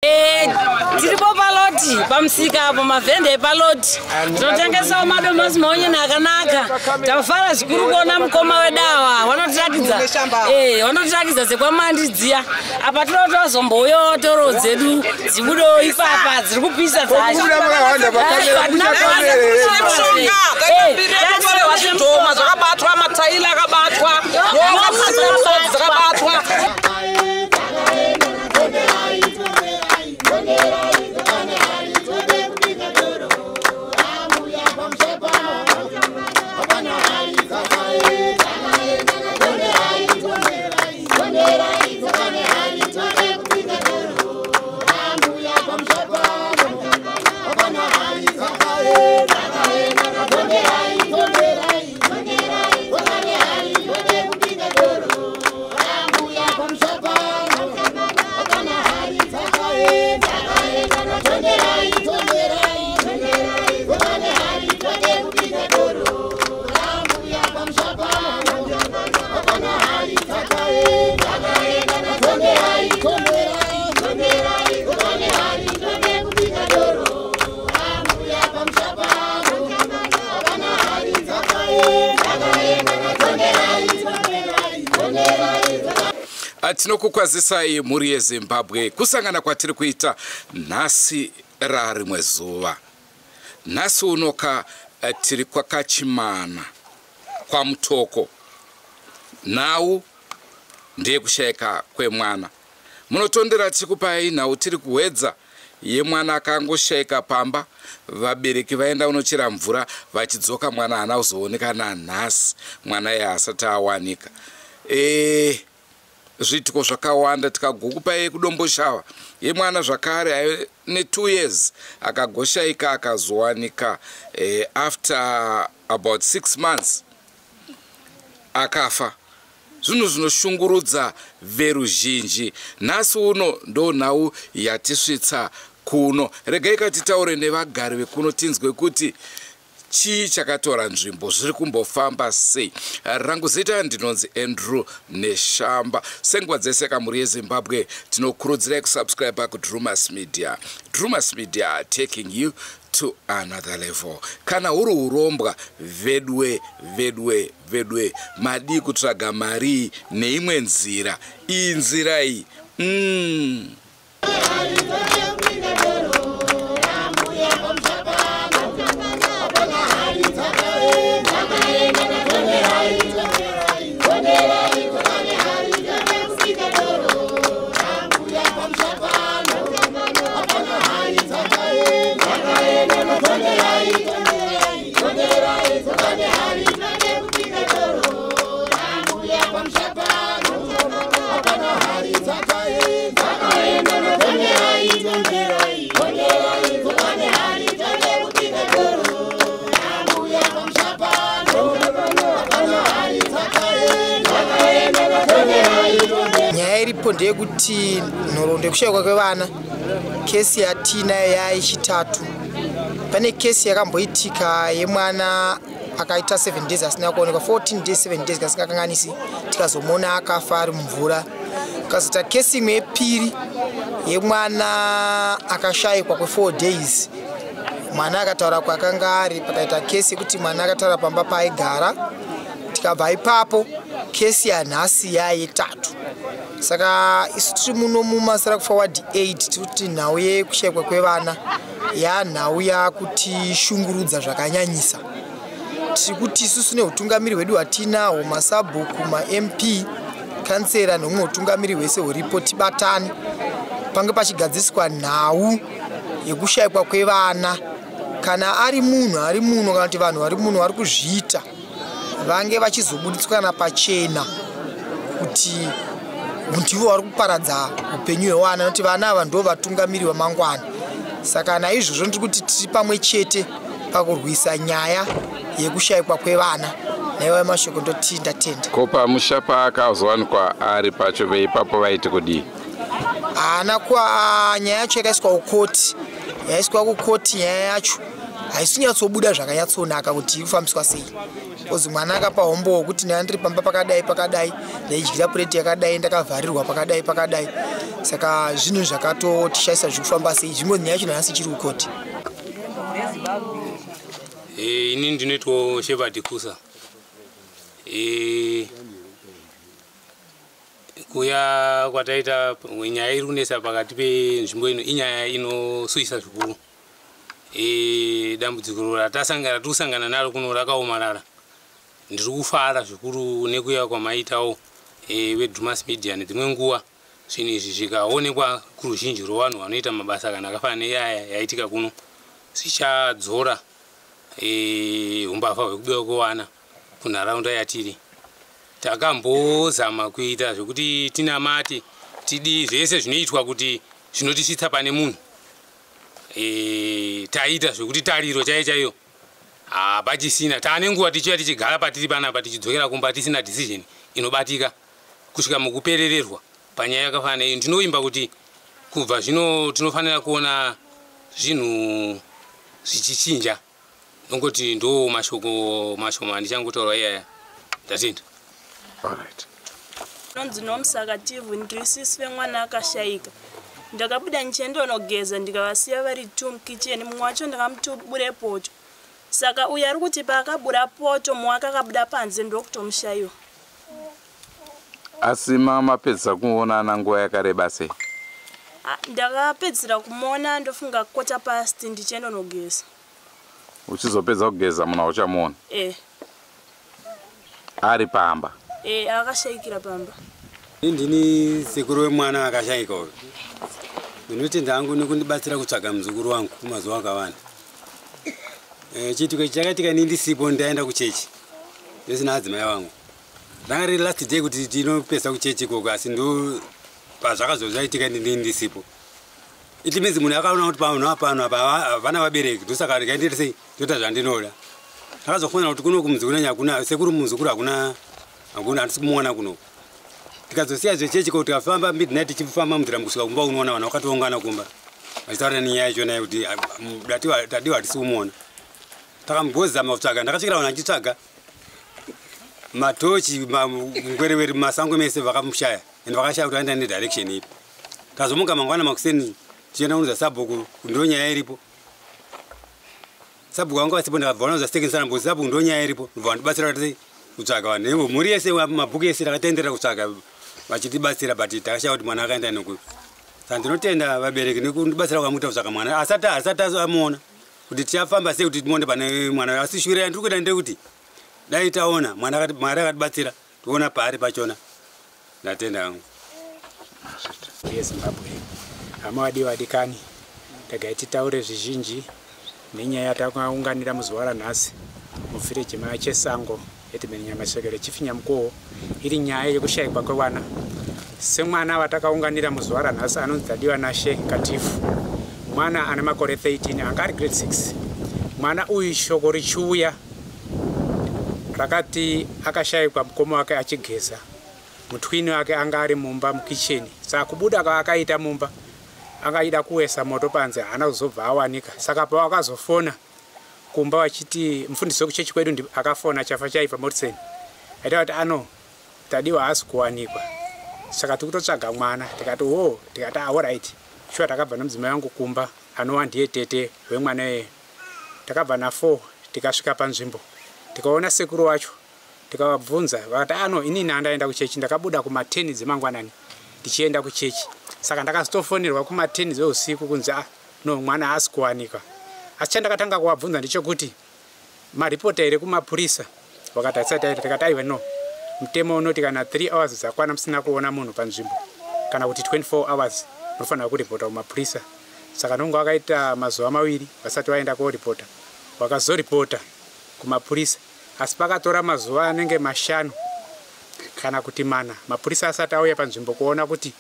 Tiripo paloti pamusika apo, mavhende epaloti, tinotengesawo madomasi, maonyeni akanaka. Tafara zvikuru kuona mukoma wedu awa vanotirakidza sekwamandidziya apa. Tinotozombouyawo toro dzedu dzibudewo ipapa dziri kupisa. Dzacho zvakabatwa, mataila akabatwa, dzakabatwa. Tinokukwazisai mhuri yeZimbabwe, kusangana kwatiri kuita nhasi rarimwe zuva. Nhasi unoka tiri kwakachimana kwaMutoko. Nhau ndeyekushayika kwemwana. Munotondera tichikupai nhau tiri kuhwedza yemwana akangoshayika pamba. Vabereki vaenda unochera mvura, vachidzoka mwana haana kuzooneka. Nanhasi mwana iye asati awanika. Zviitiko zvakawanda tikagokupai kuDomboshava yemwana zvakare ne2 years akagoshayika, akazowanika after about 6 months akafa. Zvinhu zvinoshungurudza veruzhinji. Nhasi uno ndo nhau yatisvitsa kuno. Regai katitaure nevagari vekuno, tinzwe kuti chii chakatora nzvimbo, zviri kumbofamba sei. Rangu zita ndinonzi Andrew Neshamba. Senguva dzese kamhuri yeZimbabwe, tinokurudzirai kusubscribe kuDrumas Media. Drumas Media, taking you to another level. Kana huri urombwa, vedwe vedwe vedwe, madii kutsvaga mari neimwe nzira? Iyi nzira iyi. Nyaya iripo ndeyekuti nhoroondo yekushayikwa kwevana, kesi yatiinayo yaichitatu. Pane kesi yakamboitika yemwana akaita 7 days asina kuonekwa, 14 days, 7 days kasingakanganisi, tikazomuona akafa ari mumvura. Kazoita kesi imwe yepiri yemwana akashayikwa kwe4 days, mwana akataura kwakanga ari. Pakaita kesi yekuti mwana akataura pamba paaigara. Tikabva ipapo, kesi yanhasi yayetatu. Saka isu tiri muno muMasara kufa ward 8, tiri kuti nhau yekushayikwa kwevana yanhau yakutishungurudza zvakanyanyisa. Tiri kuti isusu neutungamiri hwedu hwatinahwo, masabhuku, maMP, kansera neumwe utungamiri hwese huripo, tibatane pange pachigadziriswa nhau yekushayikwa kwevana. Kana ari munhu ari muno, kana kuti vanhu vari muno vari kuzviita, vange vachizobuditswa kana pachena kuti ndivo vari kuparadza upenyu hwevana, nokuti vana ava ndo vatungamiri vamangwana. Saka naizvozvo ndiri kuti tiri pamwe chete pakurwisa nyaya yekushayikwa kwevana. Naiwayo mashoko ndoti ndatenda. Ko pamusha paakazowanikwa ari pacho, veipapo vaiti kudii? Haana kwa nyaya yacho yakaiswa kukoti, yaiswa kukoti. Nyaya yacho haisi kunyatsobuda zvakanyatsonaka kuti iri kufambiswa sei, because mwana akapa hombo wekuti ndanga ndiri pamba pakadai pakadai, ndaidyira pureti yakadai, ndakavharirwa pakadai pakadai. Saka zvinhu zvakatotishaisa zviri kufamba sei, zvimwe nyaya yacho nhasi ichiri kukoti. Ini ndinoitwa Shepard Kusa. Kuya kwataita nyaya iri kunetsa pakati penzvimbo ino inyaya inosuyisa zvikuru. Dambudziko ratasangana tiri naro kuno rakaomarara. Ndiri kufara zvikuru nekuya kwamaitawo veDrumas Media nedzimwe nguva zvinhu izvi zvikaonekwa kuruzhinji rwevanhu vanoita mabasa kana akafanana neaya yaitika kuno, zvichadzora umbavha hwekubiwa kwevana kunharaunda yatiri. Takambozama kuita zvekuti tinamate tidii zvese zvinoitwa kuti zvinotisvitsa pane munhu. Taita zvekuti tariro chaiyo chaiyo hapachisina. Taane nguva tichiuya tichigara patiri panapa tichidzokera kumba tisina decision inobatika kusvika mukuperererwa panyaya yakafanana iyo. Ndinovimba kuti kubva zvino tinofanira kuona zvinhu zvichichinja. Nongoti ndo mashoko mashoma andichangotaura iyaya. Ndatenda. Alright. Nonzi Nomusakativu, ndiri sisi vemwana akashayika. Ndakabuda ndichiendonogeza ndikavasiya vari 2 mukicheni, mumwe wacho ndakamuti ubure poto. Saka uyu ari kuti paakabura poto mumwe wake akabuda panze ndokutomushayiwa. Asi mapedzisa kuonana nguva yakareba sei? Ndakapedzisira kumuona ndofunga 1:15 ndichiendonogeza. Uchizopedza kugeza munhu auchamuona? Ari pamba? Akashayikira pamba. Ndini sekuru wemwana akashayika uyu. Ndinotenda hangu nekundibatsira kutsvaga muzukuru wangu kumazuva akawanda. Chiitiko ichi chakaitika ini ndisipo, ndaenda kuchechi ndisina adzimai vangu. Ranga riri last day kuti tinopesa kuchechi ikoko, asi ndo pazvakazozvaitika ndini ndisipo. It means munhu akaona kuti pano pano apa havana vabereki, ndosaka rikaendere sei ndoita zvandinoda. Ndakazofonera kuti kuno kumuzukuru hakuna sekuru, muzukuru hakuna, hakuna, handisi kumuona kuno. Tikazosiya zvechechi ko tikafamba midnight tichifamba munzira kusvika kumba, unoona vanhu vakatoungana kumba vachitaura nenyaya yachona yekuti Tadiwa hatisi kumuona. Takambozama kutsvaga, ndakasvikira vanhu vachitsvaga matochi ngwerewere mumasango mese, vakamushaya ende vakashaya kuti vaenda nedirection ipi. Tazomuka mangwana makuseni tichienda kunoza sabhuku, ndo nyaya iripo. Sabhuku vanga vasipo, ndakabva vanoza second son, sabhuku ndo nyaya iripo, ndobva vandibatsira kuti kutsvaga vanhu mhuri yese, mabhuku ese takatendera kutsvaga vachitibatsira, but takashaya kuti mwana akaenda nekupi. Saka ndinotenda vabereki nekundibatsira kwamuita kutsvaga mwana asati amuona, kuti tichafamba sei kuti timuone pane mwana. Asi shuviro yandiri kuita ndekuti dai taona mwana, Mwari akatibatsira tiona paari pachona. Ndatenda hangu. Yezimbabwe, hama vadiwa vadikani, regai titaure zvizhinji nenyaya yatakaunganira muzuva ranhasi muvhireji machesango, headman Nyamasvekere, chief Nyamukoho, iri nyaya yekushayikwa kwevana. Semwana watakaunganira muzuva ranhasi anonzi Tadiwa Nashe Katifu, mwana ane makore 13, anga ari grade 6. Mwana uyu, shoko richiuya rakati akashayikwa mukoma wake achigeza. Mutwini wake anga ari mumba mukicheni, saka kubuda kwaakaita mumba angaida kuwesa moto panze, haana kuzobva awanika. Saka pawakazofona kumba vachiti mufundisi wekuchechi kwedu akafona, Chafa Chaifa Morrison, aita kuti ano Tadiwa haasi kuwanikwa, saka tiri kutotsvaga mwana. Tikati wo, tikati alright, shuwa. Takabva nomudzimai wangu kumba, anova ndiye tete wemwana iyeye. Takabva na4 tikasvika panzvimbo, tikaona sekuru wacho, tikavabvunza, vakati ano inini handaenda kuchechi, ndakabuda kuma10 dzemangwanani ndichienda kuchechi, saka ndakazotofonerwa kuma10 dzeusiku kunzi ah no, mwana haasi kuwanikwa. Asi chandakatanga kuvabvunza ndechekuti maripota here kumapurisa? Vakati hatisati taita. Tikati aiwa no, mutemo unoti kana 3 hours dzakwana musina kuona munhu panzvimbo kana kuti 24 hours, munofanira kuripota kumapurisa. Saka nonga vakaita mazuva 2 vasati vaenda koripota. Vakazoripota kumapurisa, asi pakatora mazuva anenge 5 kana kuti 4 mapurisa asati auya panzvimbo kuona kuti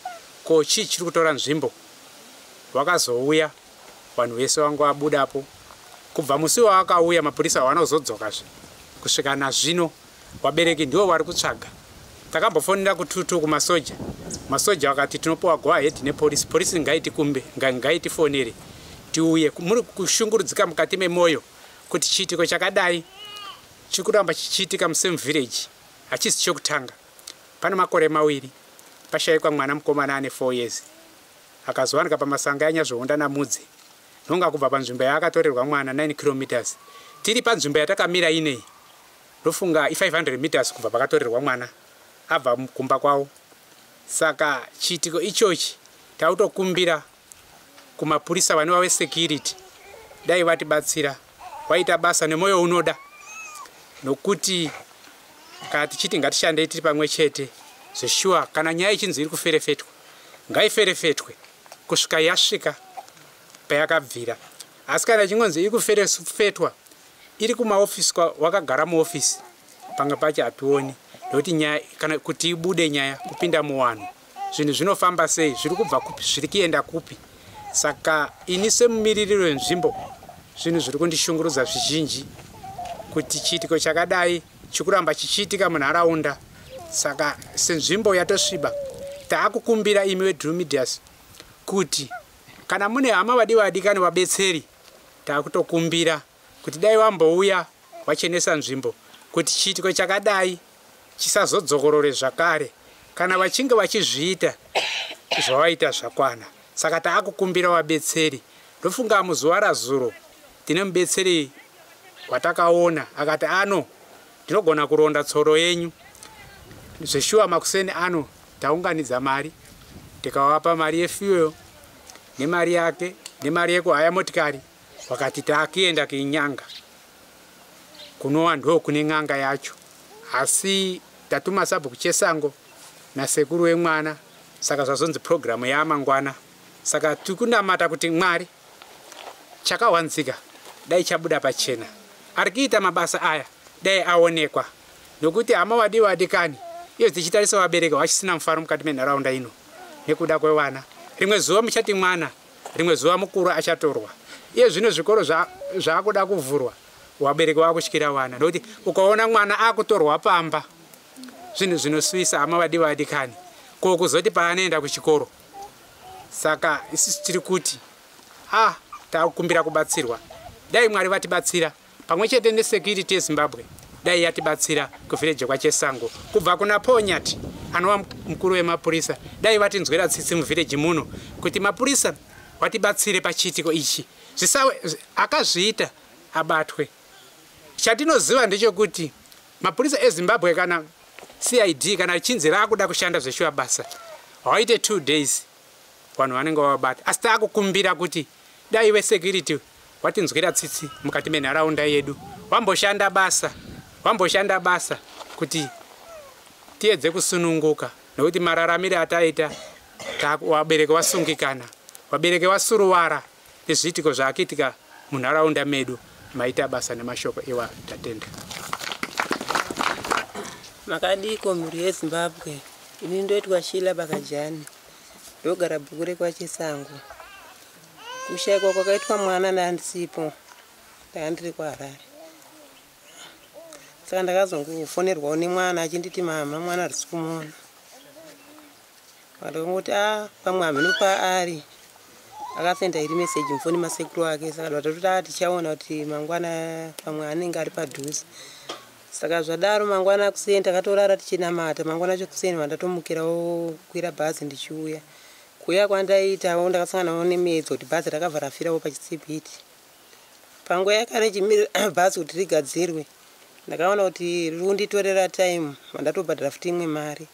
ko chii chiri kutora nzvimbo. Vakazouya vanhu vese vanga vabudapo. Kubva musi wavakauya mapurisa havana kuzodzokazve kusvika nazvino. Vabereki ndivo vari kutsvaga. Takambofonera kututu kumasoja, masoja vakati tinopiwa go ahead nepolisi, polisi ngaitikumbe, ngaitifonere tiuye. Muri kushungurudzika mukati memwoyo kuti chiitiko chakadai chiri kuramba chichiitika musame village. Hachisi chokutanga. Pane makore 2 pashayikwa mwana mukomana ane 4 years. Akazowanika pamasanga yaNyazvohonda naMudzi, nonga kubva panzvimbo yaakatorerwa mwana 9 kilometers. Tiri panzvimbo yatakamira inei, ndofunga i500 meters kubva pakatorerwa mwana abva kumba kwavo. Saka chiitiko ichochi tautokumbira kumapurisa vanova vesecurity, dai vatibatsira, waita basa nemwoyo unoda, nokuti kana tichiti ngatishandei tiri pamwe chete zveshuwa, kana nyaya ichinzi iri kuferefetwa, ngaiferefetwe kusvika yasvika payakabvira. Asi kana ichingonzi iri kuferefetwa iri kumaofisi, wakagara muofisi, pamwe pacho hationi, nekuti nyaya kana kuti ibude nyaya kupinda muwanhu, zvinhu zvinofamba sei, zviri kubva kupi, zviri kuenda kupi. Saka ini semumiririro wenzvimbo, zvinhu zviri kundishungurudza zvizhinji kuti chiitiko chakadai chikuramba chichiitika munharaunda. Saka senzvimbo yatosviba, taakukumbira imi veDrew Medias kuti kana mune hama vadiwa vadikani vabetseri, taakutokumbira kuti dai wambouya wachenesa nzvimbo kuti chiitiko chakadai chisazodzokorore zvakare. Kana vachinge vachizviita, zvavaita zvakwana. Saka taakukumbira vabetseri. Ndofunga muzuva razuro tine mubetseri watakaona akati ano ndinogona kuronda tsoro yenyu zveshuwa. Makuseni ano taunganidza mari, tikavapa mari yefuel nemari yake nemari yekuhaya motikari. Wakati taakuenda kuinyanga kunova ndo kune n'anga yacho, asi tatuma sabhuku Chesango nasekuru wemwana. Saka zvazonzi purogiramu yaamangwana. Saka tiri kunamata kuti Mwari, chakawanzika dai chabuda pachena, ari kuita mabasa aya dai aonekwa, nokuti hama wadiwa vadikani, iyo tichitarisa vabereki vachisina mufaro mukati menharaunda ino nekuda kwevana. Rimwe zuva muchati mwana, rimwe zuva mukuru achatorwa. Iye zvino zvikoro zvaakuda kuvhurwa, vabereki vakutyira vana, nokuti ukaona mwana akutorwa pamba, zvinhu zvinosuvisa, hama vadiwa vadikani, ko kuzoti paanoenda kuchikoro? Saka isusu tiri kuti taakukumbira kubatsirwa. Dai Mwari vatibatsira pamwe chete nesecurity yeZimbabwe, dai yatibatsira kuvhireji kwaChesango, kubva kuna Ponyati anova mukuru wemapurisa. Dai vatinzwira tsitsi muvhireji muno kuti mapurisa watibatsire pachiitiko ichi, akazviita abatwe. Chatinoziva ndechekuti mapurisa eZimbabwe kana CID kana ichinzi raakuda kushanda zveshuwa basa, hawaite 2 days, vanhu vanenge vavabata. Asi taakukumbira kuti dai vesecurity watinzwira tsitsi mukati menharaunda yedu, wamboshanda basa, wamboshanda basa kuti tiedze kusununguka, nokuti mararamire ataita, vabereki vasungikana, vabereki vasuruwara nezviitiko zvaakuitika munharaunda medu. Maita basa nemashoko iwa, tatenda. Makadiko mhuri yeZimbabwe? Ini ndoitwa Shila Bakajani, ndogara bhuku rekwaChesango. Kushayikwa kwakaitwa mwana, ndandisipo, ndanga ndiri kuHarare. Saka ndakazongofonerwawo nemwana achinditi, "Mama, mwana hatisi kumuona." Ndakangoti, "A, pamwe hamhino paari." Akasenda iri meseji mufoni masekuru ake. Saka ndatoti, "A, tichaona kuti mangwana pamwe anenge ari padhuze." Saka zvadaro, mangwana kuseni takatorara tichinamata. Mangwana acho kuseni vandatomukirawo kukwira bhazi ndichiuya. Kuuya kwandaitawo, ndakasanganawo nemuedzo kuti bhazi rakabva rafirawo pachisipiti. Panguva yakare chimirira bhazi kuti rigadzirwe, ndakaona kuti riri kunditorera time, vandatobhadhara futi imwe mari.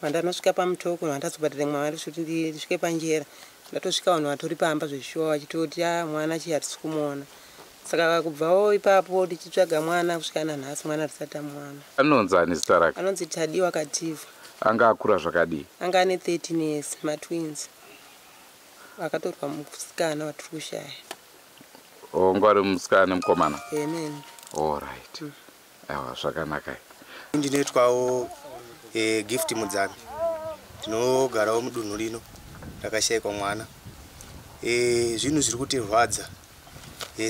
Vandanosvika paMutoko, vandazobhadhara imwe mari kuti ndisvike panjera. Ndatosvika vanhu vatori pamba zveshuwa, vachitoti, "A, mwana chii, hatisi kumuona." Saka kubvawo ipapo tichitsvaga mwana kusvika nanhasi, mwana hatisati tamuwana. Anonzi ani zita rake? Anonzi Tadiwa Kativha. Anga akura zvakadii? Anga ane 13 years, matwins. Akatorwa musikana watiri kushaya. Onga ari musikana nemukomana? Amen. Allright, aiwa, zvakanaka. Ndinoitwawo Gift Mudzami, ndinogarawo mudunhu rino rakashayikwa mwana. Zvinhu zviri kutirwadza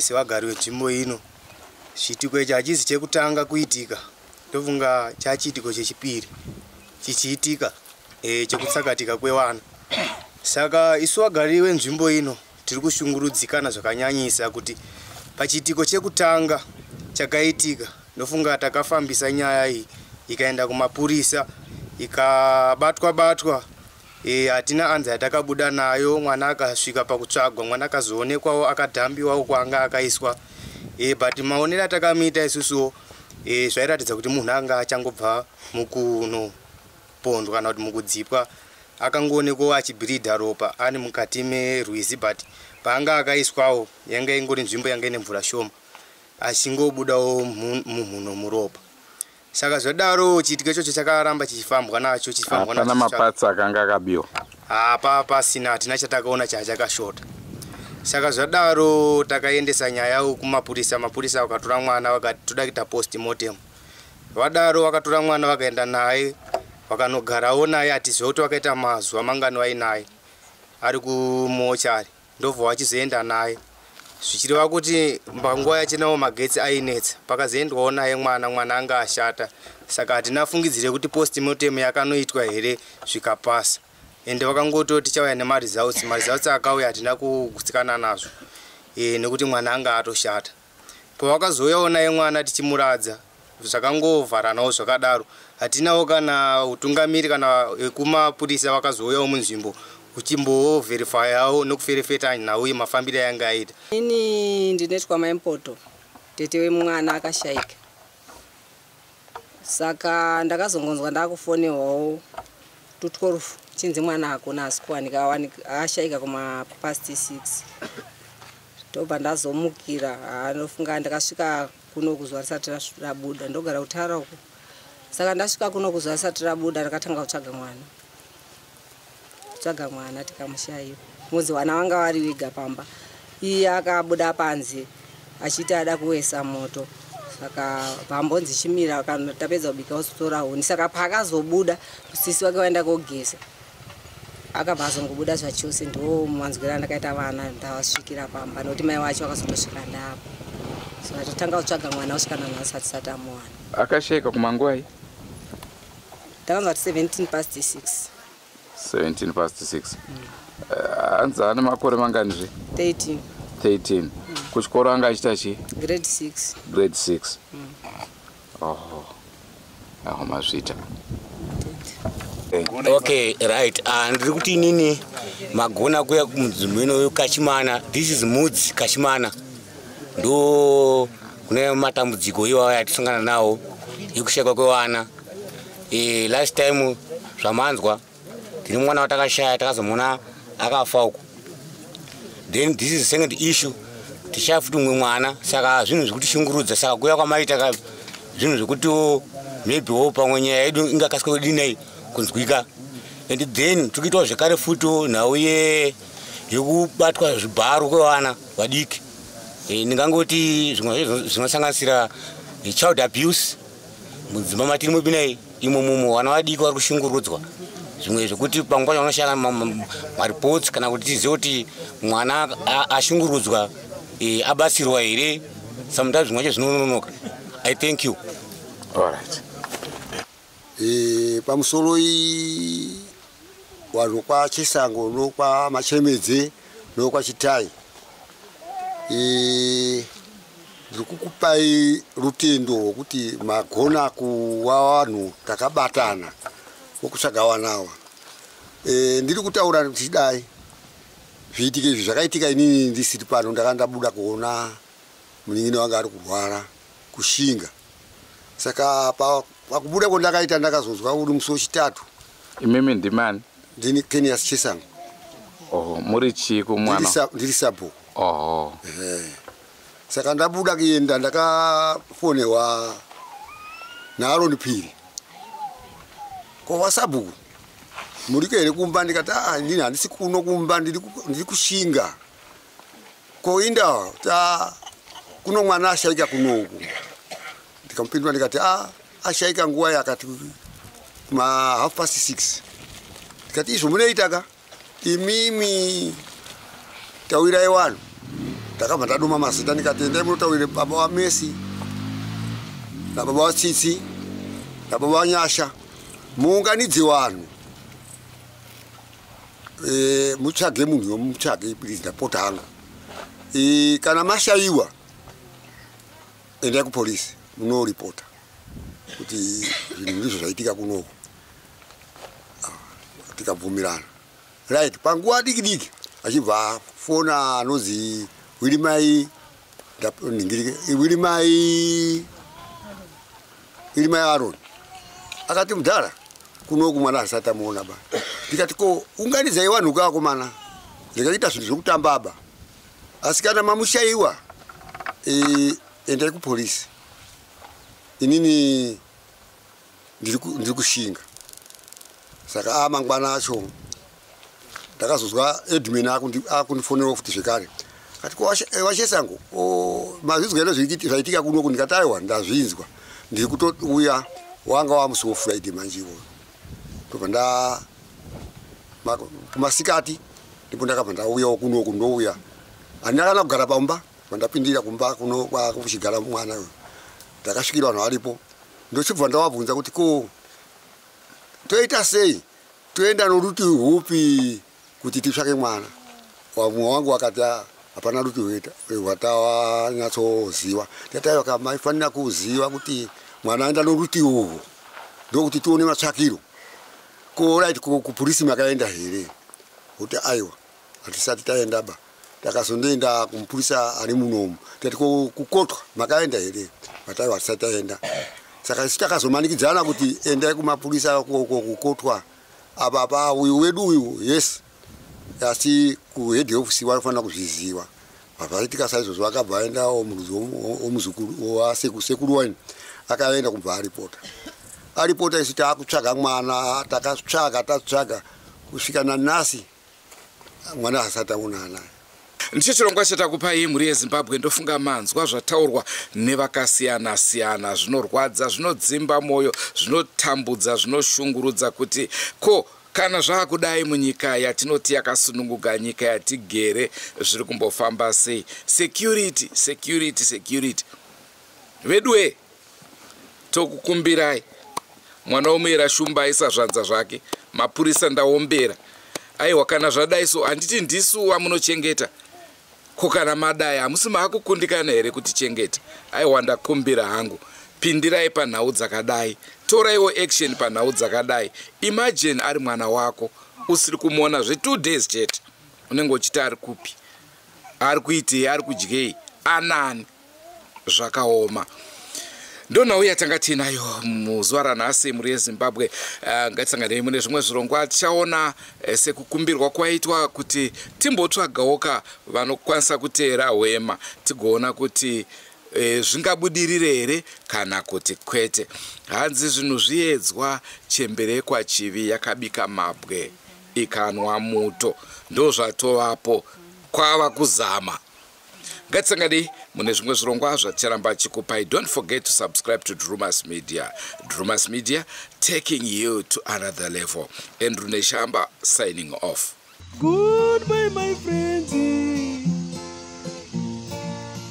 sevagari venzvimbo ino. Chiitiko ichi hachizi chekutanga kuitika, ndofunga chachiitiko chechipiri chichiitika chekutsakatika kwevana. Saka isu vagari venzvimbo ino tiri kushungurudzikana zvakanyanyisa, kuti pachiitiko chekutanga chakaitika, ndofunga takafambisa nyaya iyi ikaenda kumapurisa, ikabatwa batwa. Hatina anza yatakabuda nayo. Mwana akasvika pakutsvagwa, mwana akazoonekwawo akadhambiwawo kwaanga akaiswa. But maonero atakamuita isusuwo, zvairatidza kuti munhu anga achangobva mukunopondwa kana kuti mukudzipwa. Akangoonekwawo achibhiridha ropa ari mukati merwizi, but paanga akaiswawo yanga ingori nzvimbo yanga ine mvura shoma, achingobudawo mumhuno muropa. Saka zvadaro chiitiko ichocho chakaramba chichifambwa nacho, chichifambwa Hapana nacho. mapatsi akanga akabiwa? Hapa pasina, hatina chatakaona chachakashota. Saka zvadaro takaendesa nyaya kumapurisa. Mapurisa vakatora mwana, vakati toda kuita post mortem. Vadaro vakatora mwana, vakaenda naye, vakanogarawo naye. Hatiziva kuti vakaita mazuva mangani vainaye ari kumochari, ndobva vachizoenda naye, zvichireva kuti panguva yachinawo magetsi ainetsa. Pakazoendwawo naye mwana, mwana anga ashata. Saka hatina fungidzire kuti post mortem yakanoitwa here zvikapasa. Ende vakangototi tichauya nemaresults. Maresults akauya, hatina kugutsikana nazvo, nekuti mwana anga atoshata. Pavakazouyawo naye mwana tichimuradza, zvakangovharanawo zvakadaro. Hatinawo kana utungamiri kana vekumapurisa vakazouyawo munzvimbo kuchimbovherifyawo nekuferefeta nhau yemafambiro ayanga aita. Ini ndinoitwa Maimpoto, tete wemwana akashayika. Saka ndakazongonzwa ndakufonerwawo to 12 chinzi mwana hakuna, asi kuwanika ashayika kuma past 6. Ndobva ndazomukira. Anofunga ndakasvika kuno kuzuva risati rabuda. Ndogara kutara uko. Saka ndasvika kuno kuzuva risati rabuda, ndakatanga kutsvaga mwana, kutsvaga mwana tikamushayiwa. Kunzi vana vanga vari vega pamba, iye akabuda panze achiti ada kuwesa moto. Saka pambonzi chimira, kana tapedza kubika wozotora huni. Saka paakazobuda, sisi wake waenda kogeza, akabva azongobuda zvachose. Ndo manzwiro andakaita vana ndavasvikira pamba, nokuti mai wacho akazotosvika ndapo. Saka totanga kutsvaga mwana kusvika nanhasi hatisati amuwana. Akashayika kumanguvai? Ndakanzwa kuti 17 past 6. 17 past 6. Hanzi ane makore manganizve? 13. 13. Kuchikoro anga achiita chii? Grade 6. Grade 6. Oho, aho, mazvita. Okay, right. Ndiri kuti inini magona kuya munzvimbo ino Kachimana. This is Mudzi Kachimana, ndo kune matambudziko iwayo yatisangana nawo ekushayikwa kwevana. Last time zvamanzwa, tine mwana watakashaya, takazomuona akafa uku. Then this is second issue, tichaya futi umwe mwana. Saka zvinhu zvekutishungurudza. Saka kuya kwamaita zvinhu zvekutiwo maybewo pamwe nyaya yedu ingakasika kudinai kunzwika. And then tikuitawo zvekare futiwo nhau yekubatwa zvibharo kwevana vadiki. Ndingangoti zvimwe zvacho zvinosanganisira child abuse mudzimba matiri mubinai imo mumo. Vana vadiki vari kushungurudzwa, zvimwe zvekuti pamwe pacho vanoshaya mareports kana kuti tizive kuti mwana ashungurudzwa, abatsirwa here. Sometimes zvimwe zvacho zvinononoka. I thank you. Alright. Pamusoro vanhu kwaChisango nokwaMachemedze nokwaChitai, ndiri kukupai rutendo rwokuti magona kuva vanhu takabatana wokutsvaga wanawa. Ndiri kutaura ndichidai, zviitiko izvi zvakaitika inini ndisiri pano. Ndanga ndabuda kuona munin'ina wangu ari kurwara kushinga. Saka pakubuda kwandakaita, ndakazonzwa uri musi wechitatu. Imimi ndimani? Ndini Kenias Chisango. Oho, muri chii kumwana? Ndiri sabhuku. Oho. Saka ndabuda kuenda, ndakafonewa naAroni Piri, "Ko wasabhuku, muriko here kumba?" Ndikati, "Aa, inini handisi kuno kumba, ndiri kushinga." "Ko inda ta kuno mwana ashaika kunoku." Ndikamupindura ndikati, "A, ashaika nguva yakati ma 6:30." Ndikati, "Izvo munoitaka imimi, tawirai vanhu." Ndakabva ndadoma mazita, ndikati, "Endai munotaurire baba waMesi nababa waTsitsi nababa waNyasha, muunganidze vanhu, mutsvage munhu, mutsvage please, ndapota hangu. Kana mashayiwa, endai kupolisi munoripota kuti zvinhu ndizvo zvaitika kunoku." Ah, tikabvumirana. Right, panguva diki diki achibva afona anonzi Wirimai, Wirimai, Wirimai Aron, akati mudhara kunoku mwana asati amuona ba. Ndikati ko unganidzai vanhu kakomana, ndikaita zvinhu zvekutamba ba, asi kana mamushaiwa endai kupolisi, inini ndiri kushinga. Saka mangwana acho ndakazozwa admin akundifonerawo futi zvekare, akati ko vachesango mazvinzwa here zvaitika kunoku? Ndikati aiwa, ndazvinzwa, ndiri kutouya. Wanga wamusi weFriday manje iwoyo, ndobva nda kumasikati ndipo ndakabva ndauyawo kunoku. Ndouya, handina kana kugara pamba, vandapindira kumba kuno kwakuchigara mwana uyu. Ndakasvikira vanhu varipo, ndochibva ndavabvunza kuti ko toita sei, toenda noruti rwupi kuti titsvake mwana? Vamwe wangu vakati hapana ruti rwatawanyatsoziva. Ndikati aiwa, maifanira kuziva kuti mwana aenda noruti urwu, ndokuti tione matsvakiro. Ko right, kupurisi makaenda here? Kuti aiwa, hatisati taenda ba. Takazondoenda kumupurisa ari munomu. Tikati kukotwa makaenda here? Vati aiwa, hatisati taenda. Saka isu takazomanikidzana kuti endai kumapurisa kukotwa apa pa uyu wedu uyu, yes, asi kuhead office vanofanira kuzviziva. Zvaitika saizvozvo, akabva aendawo murudzi womuzukuru wasekuru waini, akaenda kubva aripota. Aripota, isu taakutsvaga mwana, takatsvaga, tatsvaga kusvika nanhasi mwana asati aonana naye. Ndicho chirongwa chatakupai, mhuri yeZimbabwe. Ndofunga manzwa zvataurwa nevakasiyana-siyana, zvinorwadza, zvinodzimba mwoyo, zvinotambudza, zvinoshungurudza, kuti ko kana zvaakudai munyika yatinoti yakasununguka, nyika yatigere, zviri kumbofamba sei? Security, security, security veduwe, tokukumbirai. Mwana womuyera shumba aisa zvanza zvake. Mapurisa, ndaombera, aiwa, kana zvadai so, handiti ndisu wamunochengeta? Ko kana madai, hamusi maakukundikana here kutichengeta? Aiwa, ndakumbira hangu, pindirai panhau dzakadai, toraiwo action panhau dzakadai. Imagine ari mwana wako usiri kumuona zve2 days chete, unenge uchiti ari kupi, ari kuitei, ari kudyei, anani? Zvakaoma. Ndonhau yatanga tiinayo muzuva ranhasi, mhuri yeZimbabwe. Ngatisanganei mune zvimwe zvirongwa. Tichaona sekukumbirwa kwaitwa kuti timbotsvagawoka vanokwanisa kuteera hwema, tigoona kuti zvingabudirire here kana kuti kwete. Hanzi zvinhu zviedzwa, chemberekwa chivi yakabika mabwe ikanwa muto. Ndo zvatovapo, kwava kuzama. Ngatisanganei mune zvimwe zvirongwa zvaticharamba chikupai. Don't forget to subscribe to Drumas Media. Drumas Media, taking you to another level. Andrew Neshamba signing off. Goodbye, my friends.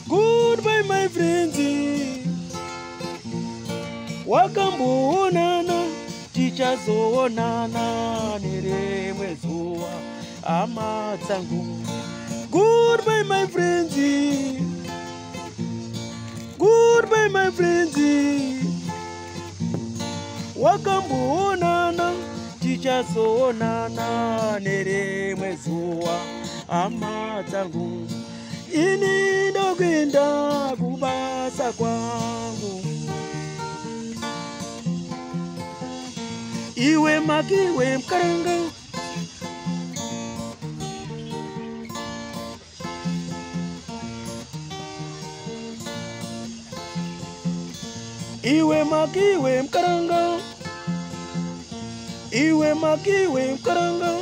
Goodbye, my friends. Wakamboonana, tichazoonana nerimwe zuva, hama dzangu. Goodbye, my friends. Goodbye, my friends. Wakamboonana, tichazoonana nerimwe zuva, hama dzangu. Ini ndokuenda kubasa kwangu. Iwe makiwe mukaranga. Iwe makiwe mukaranga. Iwe makiwe mukaranga.